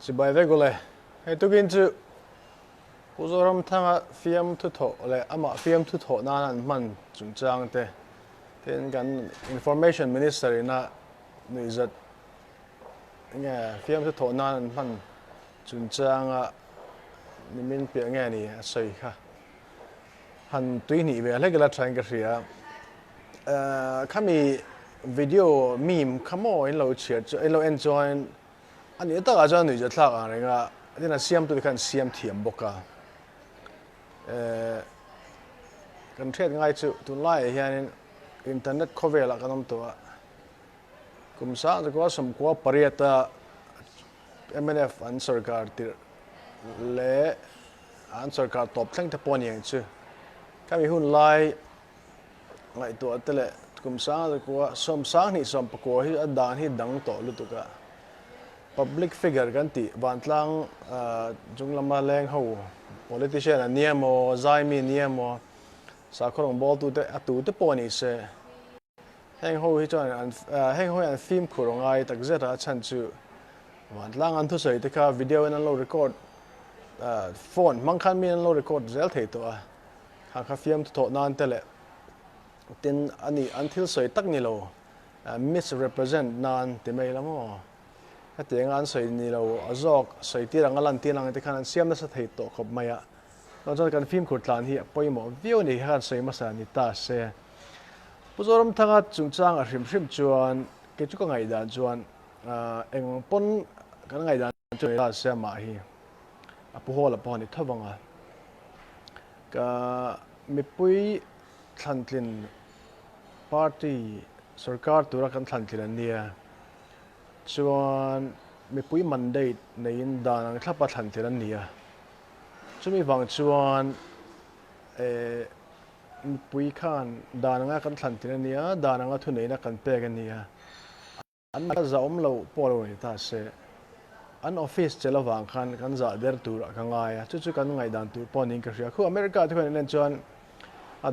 Chibai vek ule. Hei tukin chu Pu Zoramthanga fiamthu thawh leh amah fiamthu thawh nana an hman chungchang te tin kan Information Minister ina nuihzat nge fiamthu thawh nan an hman chungchanga nimin piah nge ni a sawi kha han tui hnih ve hlek ila thain ka hria. Khami video meme kha maw in lo chhiar chu in lo en chuan a nih takah chuan nuihzat thlak ang reng a, tin a siamtute khan siam thiam bawk a. Kan hriat ngai chu tunlaiah hianin internet khawvelah kan awm tawh a, Kum sang zakua 98 a mnf an sorkar tirh leh an sorkar tawp thleng te pawh a ni ang chu. Khami hun lai ngaihtuah te leh kum sang zakua 29 hi a dan hi dang tawh lutuk a. Public figure kan tih vantlang chung lama leng ho politician an nia maw, zaimi an nia maw, sakhaw rawngbawltute a tute pawh a ni se. Heng ho hi chuan an heng ho hi an fimkhur a ngai tak zet a, a chhan chu vantlang an thusawi te kha video in an lo record phone hmang khan mi an lo record zel thei tawh a, kha kha fiamthu thawh nan te leh tin a ni an thil sawi tak ni lo misrepresent nan ti mai la maw hetiang a an sawi ni lo a zawk sawi tir ang a lan tir ang te khan an siam nasa thei tawh khawp mai a, chuan chuan kan fimkhur tlan hi a pawimawh viau a ni kha kan sawi hmasa ni ta se. Pu Zoramthanga chungchang a hrim hrim chuan kei chu ka ngaihdan chuan eng pawn kan ngaihdan chu ni ta se amah hi a pu Hawla pawh a ni tho vang a. Ka mipui thlantlin party sorkar tura kan thlantlin an nia chuan mipui mandate neiin dan ang thlapa thlantlin an ni a. Chumi vang chuan Mipui khan dan anga kan thlan tir a nia, dan anga thuneihna kan pek a nia. An zah awm lo pawh lo ni ta se, an office chelh avang khan kan zah der turah ka ngai a, chu chu kan ngaihdan tur pawh niin ka hria. Khu America te khuan in en chuan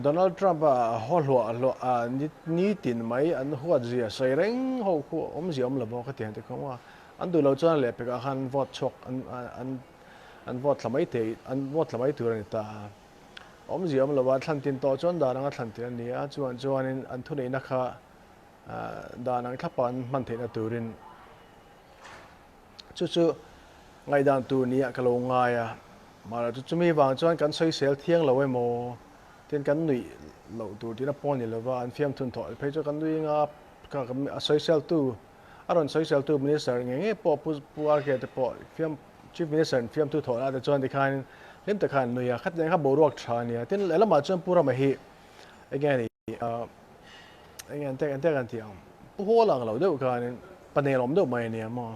Donald Trump a haw hluah hluah a, nitin mai an huat zia sawi reng ho khu awmzia awm lo maw ka ti ang te kha maw. An duh lo chuan lehpekah khan vote chhuak an an vote thla mai thei an vote thla mai tur a ni ta a. Awmzia awm lova thlan tin tawh chuan dan anga thlan tir a ni a, chuan chuanin an thuneihna kha dan ang thlapa an hman theihna turin chu chu ngaihdan tur nia ka lo ngai a. Mahla chu chumi vang chuan kan sawisel thiang lo emaw tin kan nuih loh tur tihna pawh a ni lova, an fiamthun thawh phei chu kan nui nga a sawiseltu a rawn sawiseltu minister ngei ngei pawh Pu RK te pawh fiam Chief Minister in fiamthu thawhna te chuan tikhan hlim tak khan an nui a, khatiang kha boruak tha a nia. Tin, lehlamah chuan Pu Rama hi enge a ni enge an tek an tek an tih ang, Pu Hawl ang lo deuh khanin pa nelawm deuh mai a nia maw.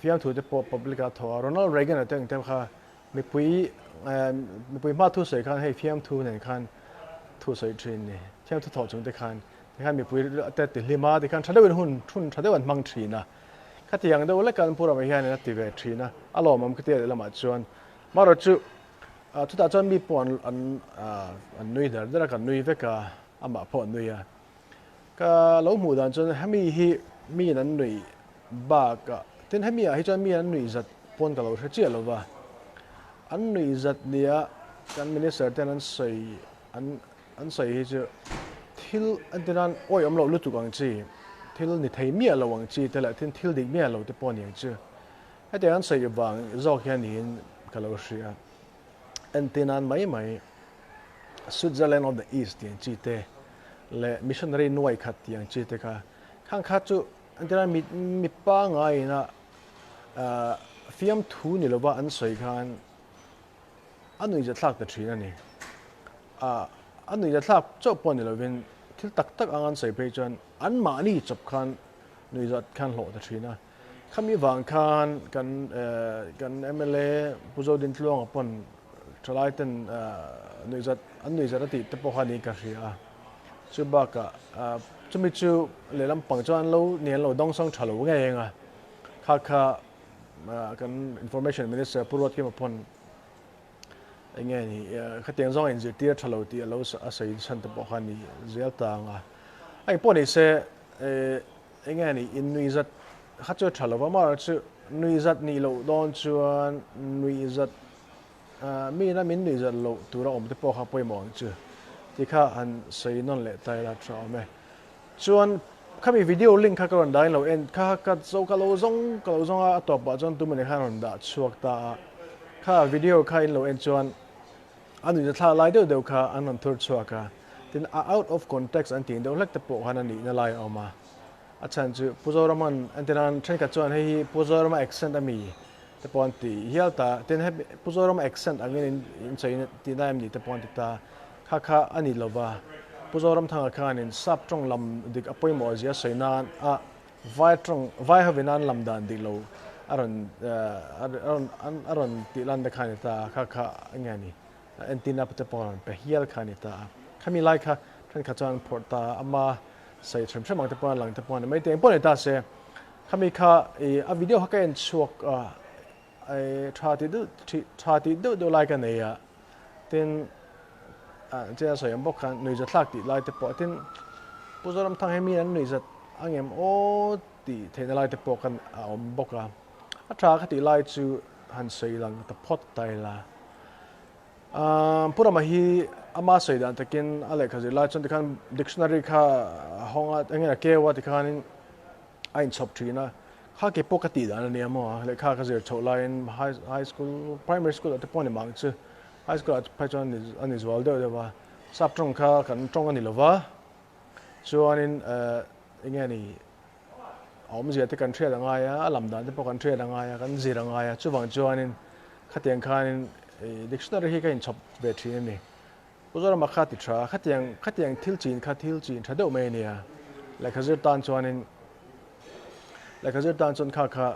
Fiamthu te pawh public a thaw a, Ronald Reagan a te ang te kha mipui mipui hma thu sawi khan hei fiamthu nen khan thu sawi thin ni, fiamthu thawh chung te khan tikhan mipui te ti hlim a, tikhan tha deuhin hun hun tha deuh an hmang thin a. Khatiang deuh lek an Pu Rama hianin a ti ve thin a, a lawmawm ka tia lehlamah chuan. Marawh chu chutah chuan mi pawh an an an nui der der a, kan nui vek a, amah pawh a nui a. Ka lo hmuh dan chuan hemi hi miin an nuih bakah, tin hemi ah hi chuan miin an nuih zat pawn ka lo hre chiah lo va. An nuih zat nia kan Minister ten an sawi an An sawi hi chu thil an ti nan awi awm loh lutuk ang chi, thil ni thei miah lo ang chi te leh thil thil dik miah lo te pawh a ni ang chu. Hetiang an sawi vang zawk hian niin ka lo hria. Entir nan mai mai Switzerland of the East tih ang chi te leh Missionary nuai khat tih ang chi te kha khang kha chu entir nan mi mi pangngai ina fiamthu ni lova an sawi khan a nuihzathlak ta thin a ni. A nuihzathlak chauh pawh ni lovin thil tak tak anga an sawi phei chuan anmahni chawp khan nuihzat khan hlawh ta thin a. Khami vang khan kan kan mla Pu Zodintluanga pawn thalai ten nuihzat an nuihzat a tih te pawh kha niin ka hria a. Chu bakah chumi chu lehlam pang chuan an lo ni an lo dawngsawng tha lo ngei ang a. Kha kha Kan Information Minister Pu Ruatkima pawn enge ni khatiang zawng inzirtir tha lo tih a lo a sawi chhan te pawh kha ni zel ta ang a. A engpawh ni se enge ni innuihzat kha chu a tha lo va, amaherawhchu chu Nuihzat nih loh dawn chuan nuihzat Miin a min nuihzat loh tura awm te pawh kha pawimawh ang chu tih kha han sawi nawn leh ta ila tha awm e. Chuan khami video link kha ka rawn dahin lo en kha ka zo ka lo zawng ka lo zawng a, a tawpah chuan tumah khan rawn dah chhuak ta a. Kha video kha in lo en chuan a nuihzat thlak lai deuh deuh kha an rawn thur chhuak a. Tin a out of context an tih deuh hlek te pawh khan a nihna lai a awm a. A chhan chu Pu Zoraman entirnan thenkhat chuan hei hi Pu Zorama accent a mi te pawh an ti hial ta. Tin hemi Pu Zorama accent angin in inchei tihna em ni te pawh an ti ta. Kha kha a ni lova. Pu Zoramthanga khanin sap tawng lam dik a pawimawh zia sawi nan a vai tawng vai hovin an lam dan dik lo a rawn a rawn a rawn tih lan te kha a ni ta. Kha kha enge a ni entirna te pawh a rawn pe hial kha a ni ta a. Khami lai kha thenkhat chuan an phawrh ta a, ama sawi hrim hrim ang te pawh a lang te pawh a ni mai te. Engpawh ni ta se. Khami kha i a video kha ka en chhuak a, i tha tih deuh tha tih deuh deuh lai ka nei a, tin ah chian a sawi ang bawk khan nuihzat thlak tih lai te pawh tin Pu Zoramthang hi mi an nuihzat ang em aw tih theihna lai te pawh khan a awm bawk a, a tha ka tih lai chu han sawi lang ta phawt ta ila. Pu Rama hi ama sawi dan takin a lehkha zir lai chuan tikhan dictionary kha a hawng a, eng nge a keu a tikhanin a inchhawp thin a, kha ke pawh ka tih dan a nia maw, lehkha ka zir chhoh laiin high high school primary school ah te pawh a ni mah ang chu, high school ah phei chuan a ni zual deuh deuh a, sap tawng kha kan tawng a ni lo va, chuanin eng nge ni a awmzia te kan hriat a ngai a, a lam dan te pawh kan hriat a ngai a, kan zir a ngai a, chuvang chuanin khatiang khanin dictionary hi ka inchhawp ve thin a ni. Pu Zorama kha ti tha, khatiang khatiang thil chin kha thil chin tha deuh mai a nia, lehkha zir tan chuanin lehkha zir tan chuan kha kha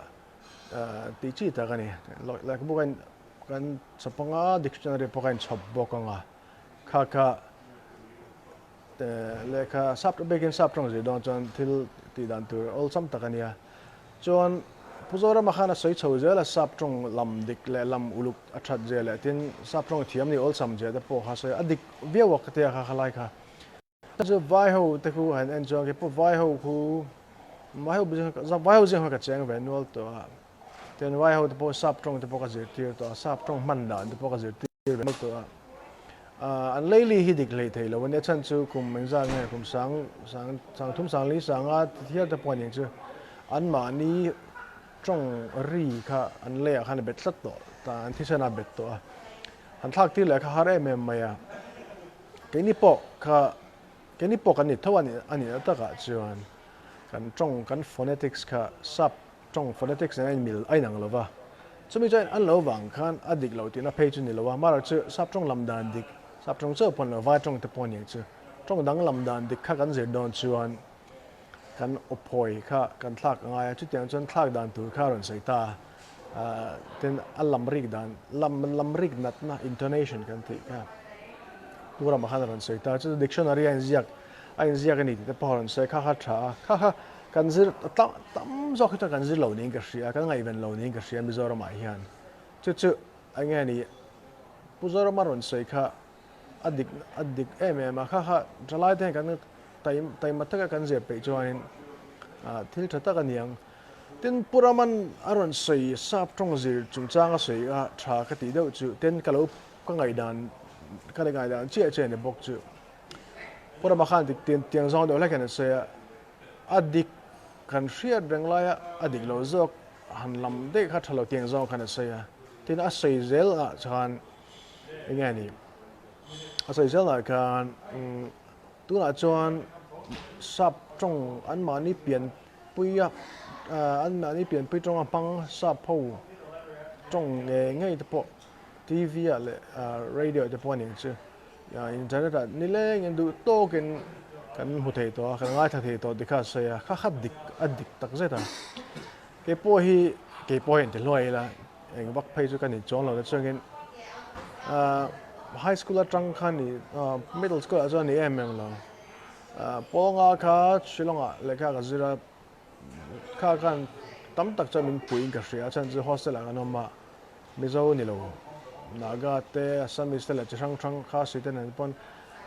tih chi tak a ni. Lehkhabu ka kan chhawp ang a, dictionary pawh ka inchhawp bawk ang a, kha kha Lehkha sap biakin sap tawng zir dawn chuan thil tih dan tur awlsam tak a nia. Chuan Pu Zorama khan a sawi chho zel a, sap tawng lam dik leh lam uluk a that zia leh tin sap tawng thiam ni awlsam zia te pawh kha sawi a dik viau a ka tia kha khalai kha. Chu vai ho te khu han en chuan keipawh vai ho khu vai ho vai ho zing kha ka cheng ve nual tawh a. Tin vai ho te pawh sap tawng te pawh ka zirtir tawh a, sap tawng hman dan te pawh ka zirtir ve nual tawh a. An leili hi dik hlei thei lo a nia chhan chu kum engzat nge kum sang sang sang thum sang li sanga ti hial te pawh a ning chu anmahni tawng ri kha an leiah khan a bet tlat tawh ta an thisen a bet tawh a han thlak tir leh kha har em em mai a keini pawh kha keini pawh kan ni tho a a nihna takah chuan kan tawng kan phonetics kha sap Tawng phonetics nen a inmil a inang lo va, chumi chuan an lo vang khan a dik loh tihna phei chu ni lo a, amaherawhchu chu sap tawng lam dan dik, sap tawng chauh pawh ni lo, vai tawng te pawh aniang chu, tawng dang lam dan dik kha kan zir dawn chuan kan awphawi kha kan thlak a ngai a, chutiang chuan thlak dan tur kha a rawn sawi ta a, tin a lam rik dan, lam lam rik natna, intonation kan tih kha Pu Rama khan a rawn sawi ta, chu chu dictionary a inziak a inziak a ni tih te pawh a rawn sawi kha kha tha a, kha kha kan zir tam zawk hi chuan kan zir lo niin ka hria, kan ngaihven lo niin ka hria Mizoramah hian. Chu chu eng nge ni Pu Zorama rawn sawi kha a dik a dik em em a, kha kha thalai te hian kan taima taka kan zir peih chuanin thil tha tak a ni ang. Tin Pu Raman a rawn sawi sap tawng zir chungchang a sawi kha tha ka tih deuh chu tin ka lo ka ngaihdan ka ngaihdan chiah chiah a ni bawk chu. Pu Rama khan dik tiang zawng deuh hlek hian a sawi a, a dik kan hriat reng laia a dik lo zawk han lam daih kha tha lo tiang zawng khan a sawi a. Tin a sawi zel ah chuan eng nge ni a sawi zel ah khan tunah chuan sap tawng anmahni pianpui a anmahni pianpui tawnga hmang sap ho tawng ngei ngei te pawh T_V ah leh radio ah te pawh a ning chu. Internet ah nilengin duh tawkin kan hmu thei tawh a, kan ngaithla thei tawh tikha a sawi a, kha kha dik a dik tak zet a. Kei pawh hi kei pawh hi intihluai ila eng vak phei chu ka ni chuang lo na chuangin high school atang khan ni middle school ah chuan ni em em lo. Pawnga kha Shillong ah lehkha ka zir a, kha khan tam tak chuan min puiin ka hria a chhan chu hostel ah kan awm a. Mizo ni lo, Naga te, Assamese te leh chi hrang hrang Khasi te nen pawn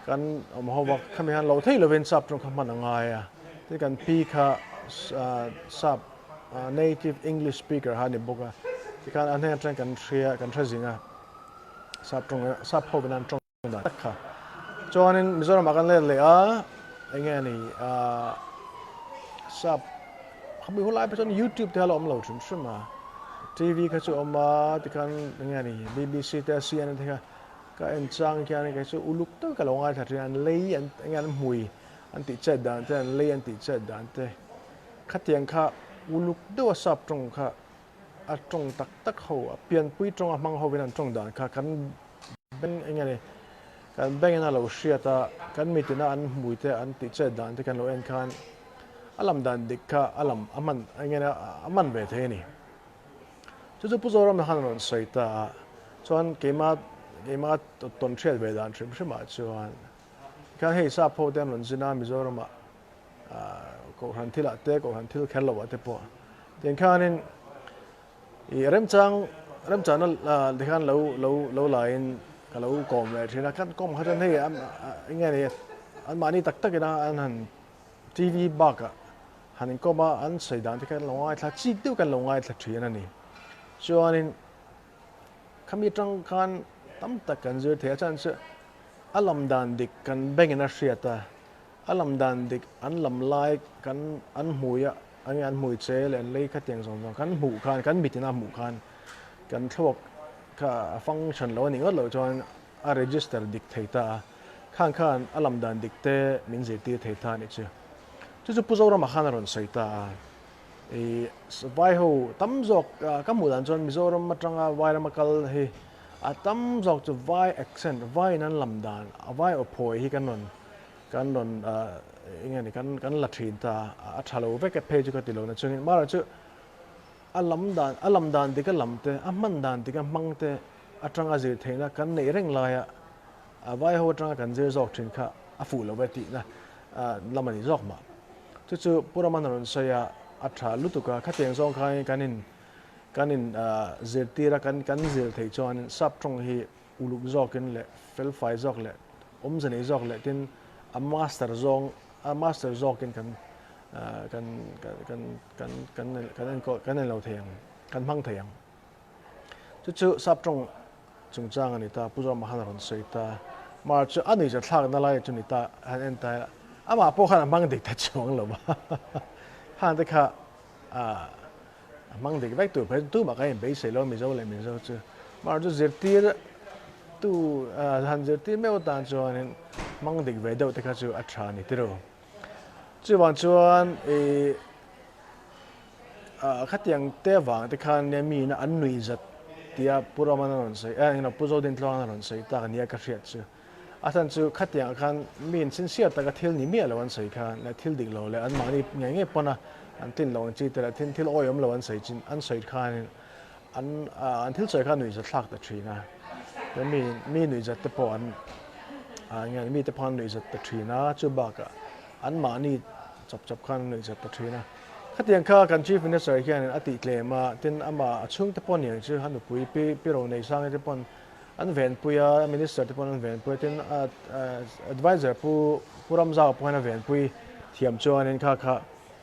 kan awm ho a, khami hian lo thei lovin sap tawng kha hman a ngai a, tin kan pi kha sap native English speaker kha a ni bawk a, tikhan a hnen atang kan hria kan hre zing a, sap tawng sap ho in an tawng dan tak kha. Chuanin Mizoramah kan let leh a, eng nge ni sap khami hun lai pawh chuan YouTube te kha la awm lo hrim hrim a, TV kha chu a awm a, tikhan eng nge ni BBC te CNN te kha ka en chang khian kei chu uluk deuh ka lo ngaithla thin a, an lei an eng nge an hmui an tih chet dan te an lei an tih chet dan te khatiang kha uluk deuh a sap tawng kha a tawng tak tak ho a pianpui tawng a hmang hovin an tawng dan kha kan beng eng nge ni kan bengin a lo hriat a kan mitin a an hmui te an tih chet dan te kan lo en khan a lam dan dik kha a lam a hman eng nge ni a man ve thei a ni. Chu chu Pu Zoram khan a rawn sawi ta a chuan keima keima tawn hriat ve dan hrim hrimah chuan Tikhan hei sap ho te an rawn zin a, Mizoramah Kohhran thilah te, Kohhran thil kher loah te pawh. Tiang khanin i remchang remchana tikhan lo lo lo laiin ka lo kawm ve thin a, kan kawm kha chuan hei eng nge ni anmahni tak takin a an han TV bakah han inkawm a, an sawi dan te kha kan lo ngaithla chik deuh kan lo ngaithla thin a ni. Chuanin khami atang khan tam tak kan zir thei a, chuan chu A lam dan dik kan bengin a hriat a, a lam dan dik an lam lai kan an hmui a, enge an hmui che leh an lei khatiang zawng zawng kan hmuh khan, kan mitin a hmuh khan kan thluak kha a function lo a nih ngawt loh chuan a register dik thei ta a, khang khan a lam dan dik te min zirtir thei ta a nih chu. Chu chu Pu Zorama khan a rawn sawi ta a. I vai ho tam zawk ka hmuh dan chuan Mizoram atanga Vairama kal hi a tam zawk chu vai accent, vai in an lam dan, a vai aw phawi hi kan rawn kan rawn eng nge ni kan kan la thin ta a, a tha lo vek e phei chu ka ti lo na chungin mahrawh chu a lam dan a lam dan dik a lam te a hman dan dik a hmang te atanga zir theihna kan neih reng laia a vai ho atanga kan zir zawk thin kha a fuh lo ve tihna lam a ni zawk mah. Chu chu Pu Raman a rawn sawi a, a tha lutuk a, khatiang zawng khain kan in kan in zirtir a, kan kan zir theih chuan sap tawng hi uluk zawkin leh felfai zawk leh awmze nei zawk leh tin a master zawng a master zawkin kan kan kan kan kan kan enkawl kan en lo thei ang kan hmang thei ang. Chu chu sap tawng chungchang a ni ta, Pu Zawma khan a rawn sawi ta. Mar chu a nuihza thlakna lai chu ni ta, han en ta ila, amah pawh khan a hmang dik ta chuang lo va. Khang te kha a hmang dik vek tur phei chu tumah kan inbeisei lo Mizo leh Mizo chu. Mar chu zirtir tu han zirtir meuh atan chuanin hmang dik ve deuh te kha chu a tha a ni tiro. Chuvang chuan i Khatiang te avang te khan nia mi ina an nui zat tia Pu Raman a rawn sawi, englo Pu Zodintluanga a rawn sawi tak nia ka hriat chu. A chhan chu khatiang ah khan mi in sincere taka thil ni miah lo an sawi khan leh thil dik lo leh an mahni ngei ngei pawn a an tlin lo ang chi te leh thil thil awihawm lo an sawi chin an sawi khanin an an thil sawi khan nuih zat thlak ta thin a. Chuan mi mi nuih zat te pawh an nge mi te pawh an nuih zat ta thin a, chu bakah an mahni chawp chawp khan an nuih zat ta thin a. Khatiang kha kan Chief Minister hianin a tih tlem a, tin amah a chhungte pawh niang chu a nupui Pi Pi Roneihsangi te pawn an venpui a, Minister te pawn an venpui a, tin Adviser Pu Pu Ramzau pawh hian a venpui thiam chuanin kha kha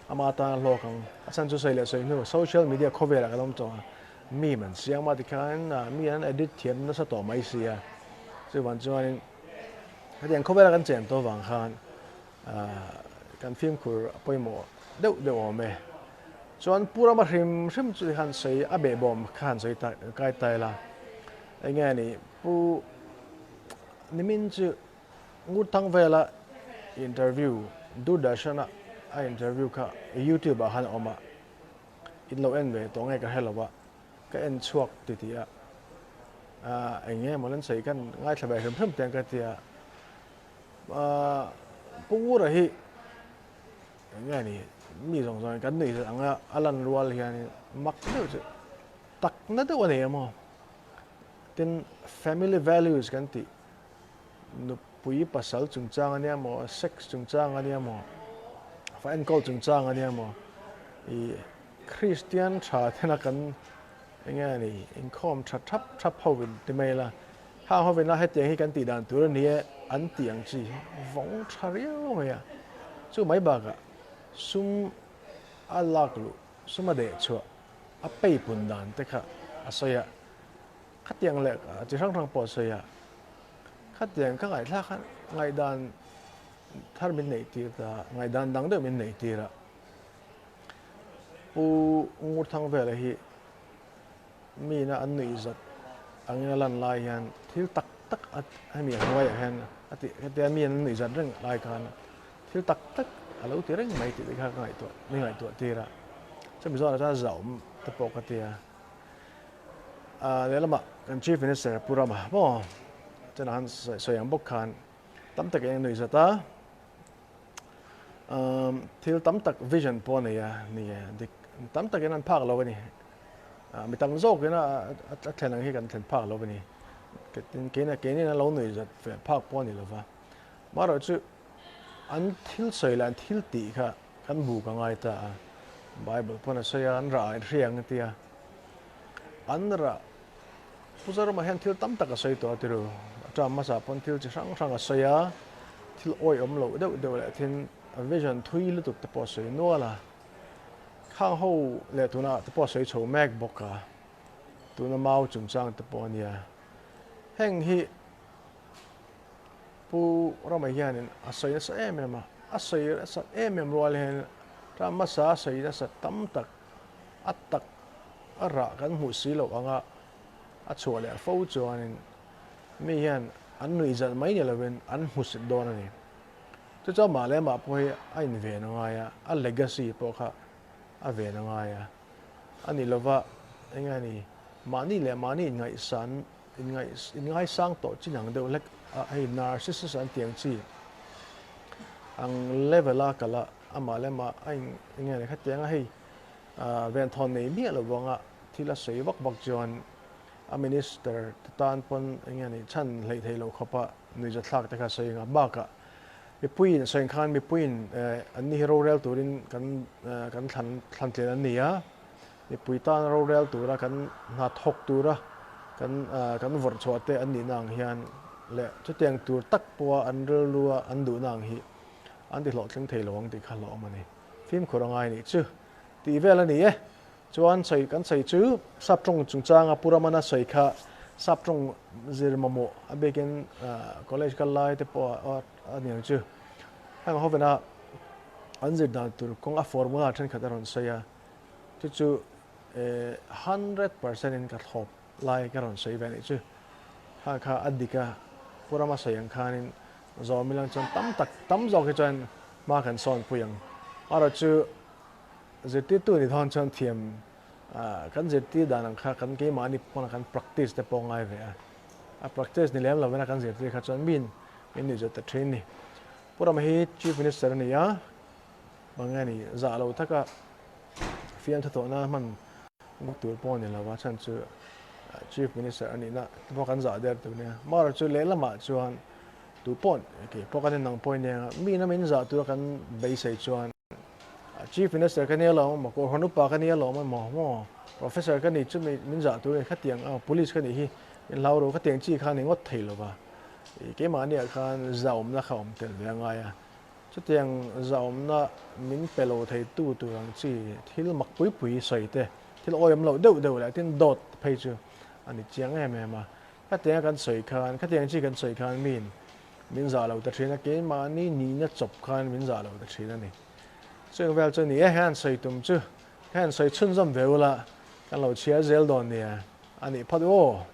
ama atan a hlawk ang. A chhan chu sawi leh sawi hnu social media khawvelah kan awm tawh a, meme an siam a tikhian mi an edit thiam nasa tawh mai si a, chuvang chuanin hetiang khawvela kan chen tawh avang khan Kan fimkhur a pawimawh deuh deuh awm e. Chuan Pu Rama hrim hrim chu khan sawi a behbawm kha han sawi ta kai ta ila. Eng nge ni Pu Nimin chu Ngurthang vela interview Doordarshan a a interview kha YouTube ah khan a awm a. In lo en ve tawh nge ka hre lo a. Ka en chhuak ti ti a. Eng nge maw lan sawi khan ngaithla ve hrim hrim te ang ka ti a. Pu Ngura hi eng nge ni mi zawng zawngin kan nuih zat anga a lan rual hianin mak deuh chu takna deuh a nei emaw tin family values kan tih nupui pasal chungchang a nia maw sex chungchang a nia maw fa enkawl chungchang a nia maw ih Kristian tha thena kan Eng nge ni, inkhawm tha thap thap ho in ti mai la, hang ho vena hetiang hi kan tih dan tur a ni e an tih ang chi hi vawng tha riau mai a. Chu mai bakah sum a lak luh suma deh chhuah a peipun dan te kha a sawi a, khatiang leh chi hrang hrang pawh a sawi a, khatiang ka ngaihthlak khan ngaihdan thar min neih tir ta, ngaihdan dang deuh min neih tir a. Pu Ngurthangvela hi Mina an nuih zat angin a lan lai hian thil tak tak a hemi a hnuaiah hian a tih hetia mi an nuih zat reng lai khan thil tak tak a lo ti reng mai tih te kha ka ngaihtuah min ngaihtuah tir a chumi zawhah chuan zahawm te pawh ka ti a lehlamah kan chief minister Pu Rama maw chutah han sawi ang bawk khan tam takin a nuih zat a. Thil tam tak vision pawh a nei a ni e, dik tam takin an phak lo a ni. Mi tam zawkin a thlen ang hi kan thlen phak lo a ni. Keini keini an lo nuih zat ve phak pawh a ni lo va. Amaherawhchu an thil sawi leh an thil tih kha kan buk a ngai ta a. Bible pawn a sawi a, an rah ah in hria ang a ti a. An rah Pu Zaruma hian thil tam tak a sawi tawh a ti ru. A term hmasa pawn thil chi hrang hrang a sawi a, thil awihawm loh deuh deuh leh thin a vision thui lutuk te pawh a sawi nual a. Khang ho leh tunah te pawh a sawi chho mek bawk a, tuna mau chungchang te pawh a nia. Heng hi Pu Rama hianin a sawi nasa em em a, a sawi nasa em em rual hian term hmasa a sawi nasa tam tak a tak a rah kan hmuh si loh anga a chhuah leh fo chuanin mi hian an nuihzalh mai ni lovin an hmusit dawn a ni. Chu chuan mah leh mah pawh hi a inven a ngai a, a legacy pawh kha a ven a ngai a. A ni lova eng nge ni mahni leh mahni inngaihsan inngaisang tawh chin ang deuh hlek a hei narcissist an tih ang chi ang level a kal a amah leh mah a in eng nge ni khatiang a hei Venthawn nei miah lo vanga thil a sawi vak vak chuan a minister te tan pawn eng nge ni chhan hleih theih loh khawpa nuihzathlak te kha a sawi ang a. Bakah mipuiin a sawi ang khan mipuiin an ni hi rorel turin kan kan thlan thlan tlen an ni a, mipui tan rorel tura kan hna thawk tura kan kan vawrh chhuah te an nihna ang hian leh chutiang tur tak pawha an rilrua an duhna ang hi an ti hlawhtling thei lo ang tih kha hlauhawm a ni. Fimkhur a ngai nih chu tih vel a ni e. Chuan sawi kan sawi chu sap tawng chungchanga Pu Ramana sawi kha sap tawng zir mamawh a bikin college kal lai te pawh a ni ang chu. Heng hovena an zir dan tur kawng a formula thenkhat a rawn sawi a, chu chu 100% in ka thlawp lai ka rawn sawi ve nih chu. Kha kha a dik a, Pu Rama sawi ang khanin zawm ilang chuan tam tak tam zawk hi chuan hma kan sawn pui ang. Erawh chu zirtirtu ni dawn chuan thiam kan zirtir dan ang kha kan keimahni pawna kan practice te pawh ngai ve a. A practice ni lem lovin a kan zirtir kha chuan min min nuih zawt ta thin ni. Pu Rama hi Chief Minister a ni a, mange ni zah lo taka fiamthu tawhna hman ngawt tur pawh a ni lo a, chhan chu Chief Minister a nihna te pawh kan zah der tur nia. Amaherawhchu chu lehlamah chuan tu pawh kei pawh kan inang pawh ania mi ina min zah tura kan beisei chuan Chief Minister ka nia lo maw, Kohhran upa ka nia lo maw maw, Professor ka nih chu min zah tur a ni khatiang a, Police ka nih hi min hlau ro khatiang chi kha a ni ngawt thei lo va, keimahniah khan zahawmna kha awm tel ve a ngai a. Chutiang zahawmna min pe lo theitu tur ang chi thil mak pui pui sawi te, thil awihawm loh deuh deuh leh tin dawt phei chu a ni chiang em em a. Khatianga kan sawi khan, khatiang chi kan sawi khan miin min zah lo ta thin a, keimahni nihna chawp khan min zah lo ta thin a ni. Chung vel chu ni e, hian sawi tum chu ka han sawi chhunzawm ve ula, kan lo chhiar zel dawn nia a nih phawt u aw.